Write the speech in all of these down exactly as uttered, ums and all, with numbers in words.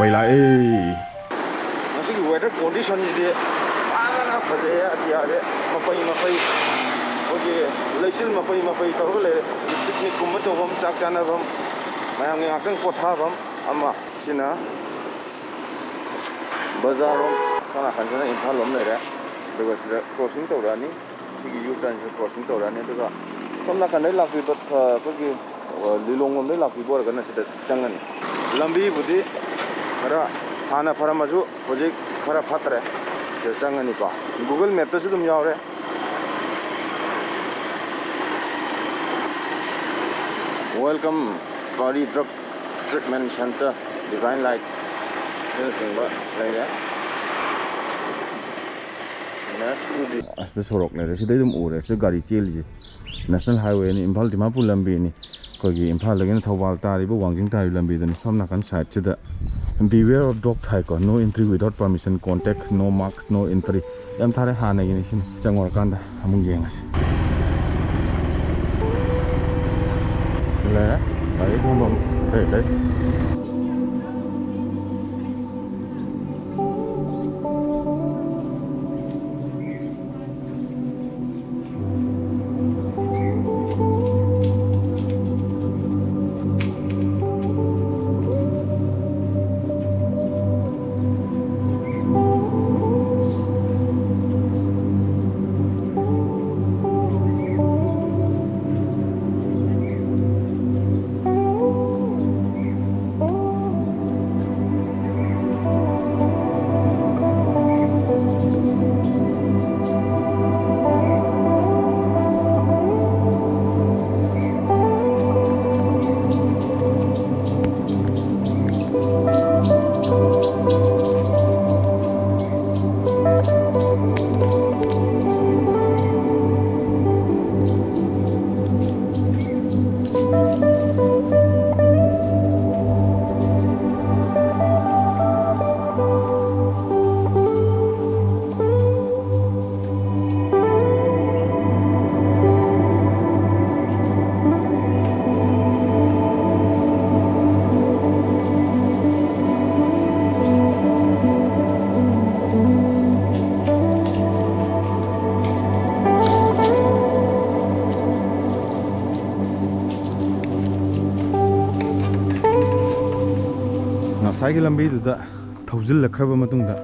ꯂꯥꯛꯑꯦ꯫ ꯉꯁꯤꯒꯤ weather condition ꯁꯤꯗꯤ ꯐꯖꯅ ꯐꯖꯩꯌꯦ ꯑꯇꯤꯌꯥꯁꯦ꯫ ꯃꯄꯩ ꯃꯄꯩ ꯑꯩꯈꯣꯏꯒꯤ ꯂꯩꯆꯤꯜ ꯃꯄꯩ ꯃꯄꯩ ꯇꯧꯔꯒ ꯂꯩꯔꯦ꯫ Picnic ꯀꯨꯝꯕ ꯇꯧꯐꯝ, ꯆꯥꯛ ꯆꯥꯅꯐꯝ, ꯃꯌꯥꯝꯒꯤ ꯉꯥꯛꯇꯪ ꯄꯣꯊꯥꯐꯝ ꯑꯃ꯫ ꯁꯤꯅ ꯕꯖꯥꯔ ꯔꯣꯝ, ꯁꯣꯝ ꯅꯥꯀꯟꯁꯤꯅ ꯏꯝꯐꯥꯜ ꯂꯣꯝ ꯂꯩꯔꯦ꯫ ꯑꯗꯨꯒ ꯁꯤꯗ crossing ꯇꯧꯔꯛꯑꯅꯤ꯫ ꯁꯤꯒꯤ U turn ꯁꯤꯗ crossing ꯇꯧꯔꯛꯑꯅꯤ꯫ ꯑꯗꯨꯒ ꯁꯣꯝ ꯅꯥꯀꯟꯗꯩ ꯂꯥꯛꯄꯤꯕ, ꯑ, ꯑꯩꯈꯣꯏꯒꯤ, ꯑ, ꯂꯤꯂꯣꯡ ꯂꯣꯝꯗꯩ ꯂꯥꯛꯄꯤꯕ ꯑꯣꯏꯔꯒꯅ ꯁꯤꯗ ꯆꯪꯉꯅꯤ꯫ ꯂꯝꯕꯤꯕꯨꯗꯤ ꯈꯔ ꯍꯥꯟꯅ ꯐꯔꯝꯃꯁꯨ ꯍꯧꯖꯤꯛ ꯈꯔ ꯐꯠꯇ꯭ꯔꯦ꯫ ꯁꯤꯗ ꯆꯪꯉꯅꯤꯀꯣ꯫ Google Map ꯇꯁꯨ ꯑꯗꯨꯝ ꯌꯥꯎꯔꯦ꯫ Welcome Pari Drug Treatment Center, Divine Light ꯑꯁꯤꯅꯆꯤꯡꯕ ꯂꯩꯔꯦ꯫ Next to this ꯑꯁꯤꯗ ꯁꯣꯔꯣꯛ ꯂꯩꯔꯦ꯫ ꯁꯤꯗꯩ ꯑꯗꯨꯝ ꯎꯔꯦ꯫ ꯁꯤꯗ ꯒꯥꯔꯤ ꯆꯦꯜꯂꯤꯁꯦ National Highway ꯅꯤ, ꯏꯝꯐꯥꯜ ꯗꯤꯃꯥꯄꯨꯔ ꯂꯝꯕꯤꯅꯤ꯫ ꯑꯩꯈꯣꯏꯒꯤ ꯏꯝꯐꯥꯜꯗꯒꯤꯅ ꯊꯧꯕꯥꯜ ꯇꯥꯔꯤꯕ ꯋꯥꯡꯖꯤꯡ ꯇꯥꯔꯤꯕ ꯂꯝꯕꯤꯗꯨꯅꯤ꯫ ꯁꯣꯝ ꯅꯥꯀꯟ side ꯁꯤꯗ Beware of dog ꯊꯥꯏꯀꯣ꯫ No entry without permission, contact, no marks, no entry꯫ ꯌꯥꯝ ꯊꯥꯔꯦ, ꯍꯥꯟꯅꯒꯤꯅꯤ ꯁꯤꯅꯤ꯫ ꯆꯪꯉꯨꯔꯀꯥꯟꯗ ꯑꯃꯨꯛ ꯌꯦꯡꯉꯁꯤ꯫ ꯂꯩꯔꯦ꯫ ꯒꯥꯔꯤ ꯊꯝꯐꯝ ꯀꯩ ꯀꯩ꯫ ꯑꯩꯒꯤ ꯂꯝꯕꯤꯗꯨꯗ ꯊꯧꯖꯤꯜꯂꯛꯈ꯭ꯔꯕ ꯃꯇꯨꯡꯗ,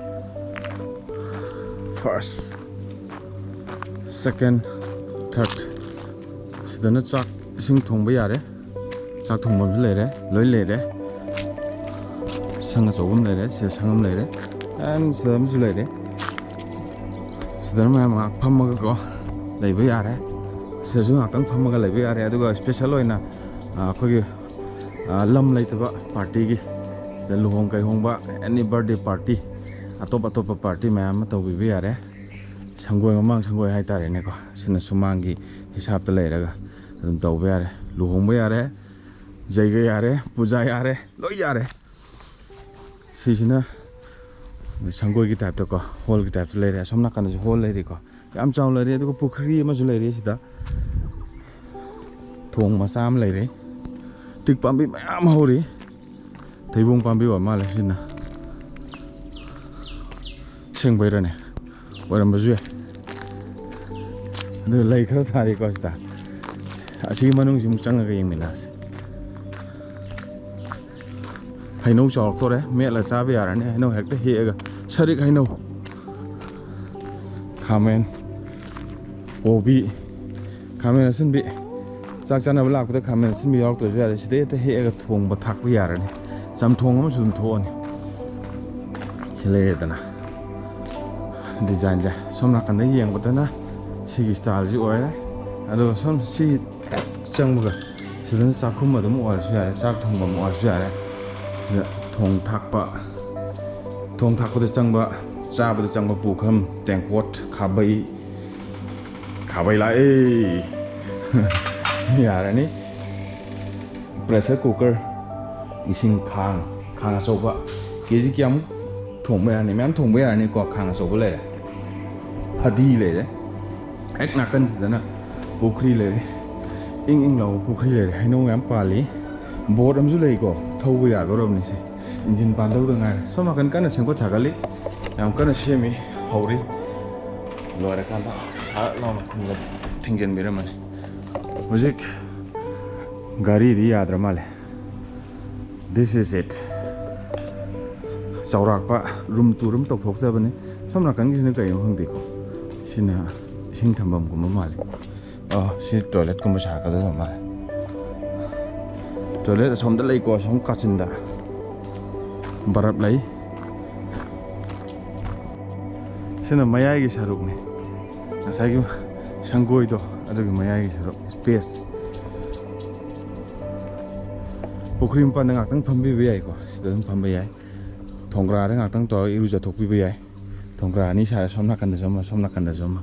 first, second, third, ꯁꯤꯗꯅ ꯆꯥꯛ ꯏꯁꯤꯡ ꯊꯣꯡꯕ ꯌꯥꯔꯦ꯫ ꯆꯥꯛ ꯊꯣꯡꯐꯝꯁꯨ ꯂꯩꯔꯦ, ꯂꯣꯏ ꯂꯩꯔꯦ꯫ ꯁꯪ ꯑꯆꯧꯕ ꯑꯃ ꯂꯩꯔꯦ, ꯁꯤꯗ ꯁꯪ ꯑꯃ ꯂꯩꯔꯦ, and ꯁꯤꯗ ꯑꯃꯁꯨ ꯂꯩꯔꯦ꯫ ꯁꯤꯗꯅ ꯃꯌꯥꯝ ꯉꯥꯏꯍꯥꯛ ꯐꯝꯃꯒꯀꯣ ꯂꯩꯕ ꯌꯥꯔꯦ꯫ ꯁꯤꯗꯁꯨ ꯉꯥꯏꯍꯥꯛꯇꯪ ꯐꯝꯃꯒ ꯂꯩꯕ ꯌꯥꯔꯦ꯫ ꯑꯗꯨꯒ special ꯑꯣꯏꯅ, ꯑ, ꯑꯩꯈꯣꯏꯒꯤ, ꯑ, ꯂꯝ ꯂꯩꯇꯕ partyꯒꯤ, ꯁꯤꯗ ꯂꯨꯍꯣꯡ ꯀꯩꯍꯣꯡꯕ, any birthday party, ꯑꯇꯣꯞ ꯑꯇꯣꯞꯄ party ꯃꯌꯥꯝ ꯑꯃ ꯇꯧꯕꯤꯕ ꯌꯥꯔꯦ꯫ ꯁꯪꯒꯣꯏ, ꯃꯃꯥꯡ ꯁꯪꯒꯣꯏ ꯍꯥꯏꯇꯥꯔꯦꯅꯦꯀꯣ, ꯁꯤꯅ ꯁꯨꯃꯥꯡꯒꯤ ꯍꯤꯁꯥꯞꯇ ꯂꯩꯔꯒ ꯑꯗꯨꯝ ꯇꯧꯕ ꯌꯥꯔꯦ꯫ ꯂꯨꯍꯣꯡꯕ ꯌꯥꯔꯦ, ꯖꯩꯒ ꯌꯥꯔꯦ, ꯄꯨꯖꯥ ꯌꯥꯔꯦ, ꯂꯣꯏ ꯌꯥꯔꯦ꯫ ꯁꯤꯁꯤꯅ ꯁꯪꯒꯣꯏꯒꯤ typeꯇꯀꯣ, hallꯒꯤ typeꯇ ꯂꯩꯔꯦ꯫ ꯑꯁꯣꯝ ꯅꯥꯀꯟꯗꯁꯨ hall ꯂꯩꯔꯤꯀꯣ, ꯌꯥꯝ ꯆꯥꯎꯅ ꯂꯩꯔꯦ꯫ ꯑꯗꯨꯒ ꯄꯨꯈ꯭ꯔꯤ ꯑꯃꯁꯨ ꯂꯩꯔꯦ ꯁꯤꯗ꯫ ꯊꯣꯡ ꯃꯆꯥ ꯑꯃ ꯂꯩꯔꯦ꯫ ꯇꯤꯛ ꯄꯥꯝꯕꯤ ꯃꯌꯥꯝ ꯍꯧꯔꯤ꯫ ꯊꯩꯕꯣꯡ ꯄꯥꯝꯕꯤ ꯑꯣꯏ ꯃꯥꯜꯂꯦ ꯁꯤꯅ꯫ ꯑꯁꯦꯡꯕꯩꯔꯅꯦ? ꯑꯣꯏꯔꯝꯕꯁꯨ ꯌꯥꯏ꯫ ꯑꯗꯨ ꯂꯩ ꯈꯔ ꯊꯥꯔꯤꯀꯣ ꯁꯤꯗ꯫ ꯑꯁꯤꯒꯤ ꯃꯅꯨꯡꯁꯤ ꯑꯃꯨꯛ ꯆꯪꯉꯒ ꯌꯦꯡꯃꯤꯟꯅꯔꯁꯤ꯫ ꯍꯩꯅꯧ ꯆꯥꯎꯔꯛꯇꯣꯔꯦ, ꯃꯦꯠꯂ ꯆꯥꯕ ꯌꯥꯔꯅꯤ꯫ ꯍꯩꯅꯧ ꯍꯦꯛꯇ ꯍꯦꯛꯑꯒ, ꯁꯔꯤꯛ ꯍꯩꯅꯧ, ꯈꯥꯃꯦꯟ, ꯀꯣꯕꯤ, ꯈꯥꯃꯦꯟ ꯑꯁꯤꯟꯕꯤ, ꯆꯥꯛ ꯆꯥꯅꯕ ꯂꯥꯛꯄꯗ ꯈꯥꯃꯦꯟ ꯑꯁꯤꯟꯕꯤ ꯌꯥꯎꯔꯛꯇ꯭ꯔꯁꯨ ꯌꯥꯔꯦ꯫ ꯁꯤꯗꯩ ꯍꯦꯛꯇ ꯍꯦꯛꯑꯒ ꯊꯣꯡꯕ ꯊꯥꯛꯄ ꯌꯥꯔꯅꯤ꯫ ꯆꯝꯊꯣꯡ ꯑꯃꯁꯨ ꯑꯗꯨꯝ ꯊꯣꯛꯑꯅꯤ꯫ ꯁꯤ ꯂꯩꯔꯦꯗꯅ꯫ Designꯁꯦ ꯁꯣꯝ ꯅꯥꯀꯟꯗ ꯌꯦꯡꯕꯗꯅ ꯁꯤꯒꯤ styleꯁꯤ ꯑꯣꯏꯔꯦ꯫ ꯑꯗꯨꯒ ꯁꯣꯝ ꯁꯤ ꯍꯦꯛ ꯆꯪꯕꯒ ꯁꯤꯗꯅ ꯆꯥꯛꯈꯨꯝ ꯑꯗꯨꯝ ꯑꯣꯏꯔꯁꯨ ꯌꯥꯔꯦ, ꯆꯥꯛ ꯊꯣꯡꯐꯝ ꯑꯣꯏꯔꯁꯨ ꯌꯥꯔꯦ꯫ ꯁꯤꯗ ꯊꯣꯡ ꯊꯥꯛꯄ, ꯊꯣꯡ ꯊꯥꯛꯄꯗ ꯆꯪꯕ, ꯆꯥꯕꯗ ꯆꯪꯕ ꯄꯨꯈꯝ, ꯇꯦꯡꯀꯣꯠ, ꯈꯥꯕꯩ, ꯈꯥꯕꯩ ꯂꯥꯛꯑꯦ꯫ ꯌꯥꯔꯅꯤ꯫ Pressure cooker, ꯏꯁꯤꯡ ꯈꯥꯡ, ꯈꯥꯡ ꯑꯆꯧꯕ, ꯀꯦ ꯖꯤ ꯀꯌꯥꯃꯨꯛ ꯊꯣꯡꯕ ꯌꯥꯔꯅꯤ? ꯃꯌꯥꯝ ꯊꯣꯡꯕ ꯌꯥꯔꯅꯤꯀꯣ꯫ ꯈꯥꯡ ꯑꯆꯧꯕ ꯂꯩꯔꯦ, ꯐꯗꯤ ꯂꯩꯔꯦ, ꯍꯦꯛ ꯅꯥꯀꯟꯁꯤꯗꯅ ꯄꯨꯈ꯭ꯔꯤ ꯂꯩꯔꯦ꯫ ꯏꯪ ꯏꯪ ꯂꯥꯎꯕ ꯄꯨꯈ꯭ꯔꯤ ꯂꯩꯔꯦ꯫ ꯍꯩꯅꯧ ꯃꯌꯥꯝ ꯄꯥꯜꯂꯤ꯫ Boat ꯑꯃꯁꯨ ꯂꯩꯀꯣ, ꯊꯧꯕ ꯌꯥꯗꯧꯔꯕꯅꯤ ꯁꯤ꯫ ꯏꯟꯖꯤꯟ ꯄꯥꯟꯗꯧꯗ ꯉꯥꯏꯔꯦ꯫ ꯁꯣꯝ ꯅꯥꯀꯟ ꯀꯟꯅ ꯁꯦꯝꯒꯠ ꯁꯥꯒꯠꯂꯤ, ꯌꯥꯝ ꯀꯟꯅ ꯁꯦꯝꯃꯤ, ꯍꯧꯔꯤ꯫ ꯂꯣꯏꯔꯀꯥꯟꯗ ꯁꯥꯔꯠ ꯂꯥꯎꯅ ꯊꯤꯡꯖꯤꯟ-, ꯊꯤꯡꯖꯤꯟꯕꯤꯔꯝꯃꯅꯤ꯫ ꯍꯧꯖꯤꯛ ꯒꯥꯔꯤꯗꯤ ꯌꯥꯗ꯭ꯔ ꯃꯥꯜꯂꯦ꯫ This is it. ꯆꯥꯎꯔꯥꯛꯄ ꯔꯨꯝ ꯇꯨꯔ ꯑꯃ ꯇꯧꯊꯣꯛꯆꯕꯅꯤ꯫ ꯁꯣꯝ ꯅꯥꯀꯟꯒꯤꯁꯤꯅ ꯀꯩꯅꯣ ꯈꯪꯗꯦꯀꯣ꯫ ꯁꯤꯅ ꯏꯁꯤꯡ ꯊꯝꯐꯝꯒꯨꯝꯕ ꯃꯥꯜꯂꯤ꯫ ꯑꯣ, ꯁꯤ ꯇꯣꯏꯂꯦꯠꯀꯨꯝꯕ ꯁꯥꯔꯛꯀꯗꯧꯕ ꯃꯥꯜꯂꯦ꯫ ꯇꯣꯏꯂꯦꯠ ꯑꯁꯣꯝꯗ ꯂꯩꯀꯣ, ꯑꯁꯣꯝ ꯀꯥꯆꯤꯟꯗ ꯕꯔꯞ ꯂꯩ꯫ ꯁꯤꯅ ꯃꯌꯥꯏꯒꯤ ꯁꯔꯨꯛꯅꯤ, ꯉꯁꯥꯏꯒꯤ ꯁꯪꯒꯣꯏꯗꯣ, ꯑꯗꯨꯒꯤ ꯃꯌꯥꯏꯒꯤ ꯁꯔꯨꯛ, ꯁ꯭ꯄꯦꯁ꯫ ꯄꯨꯈ꯭ꯔꯤ ꯃꯄꯥꯟꯗ ꯉꯥꯛꯇꯪ ꯐꯝꯕꯤꯕ ꯌꯥꯏꯀꯣ, ꯁꯤꯗ ꯑꯗꯨꯝ ꯐꯝꯕ ꯌꯥꯏ꯫ ꯊꯣꯡꯒ꯭ꯔꯥꯗ ꯉꯥꯛꯇꯪ ꯇꯧꯔꯒ ꯏꯔꯨꯖꯊꯣꯛꯄꯤꯕ ꯌꯥꯏ꯫ ꯊꯣꯡꯒ꯭ꯔꯥ ꯑꯅꯤ ꯁꯥꯔꯦ, ꯁꯣꯝ ꯅꯥꯀꯟꯗꯁꯨ ꯑꯃ, ꯁꯣꯝ ꯅꯥꯀꯟꯗꯁꯨ ꯑꯃ꯫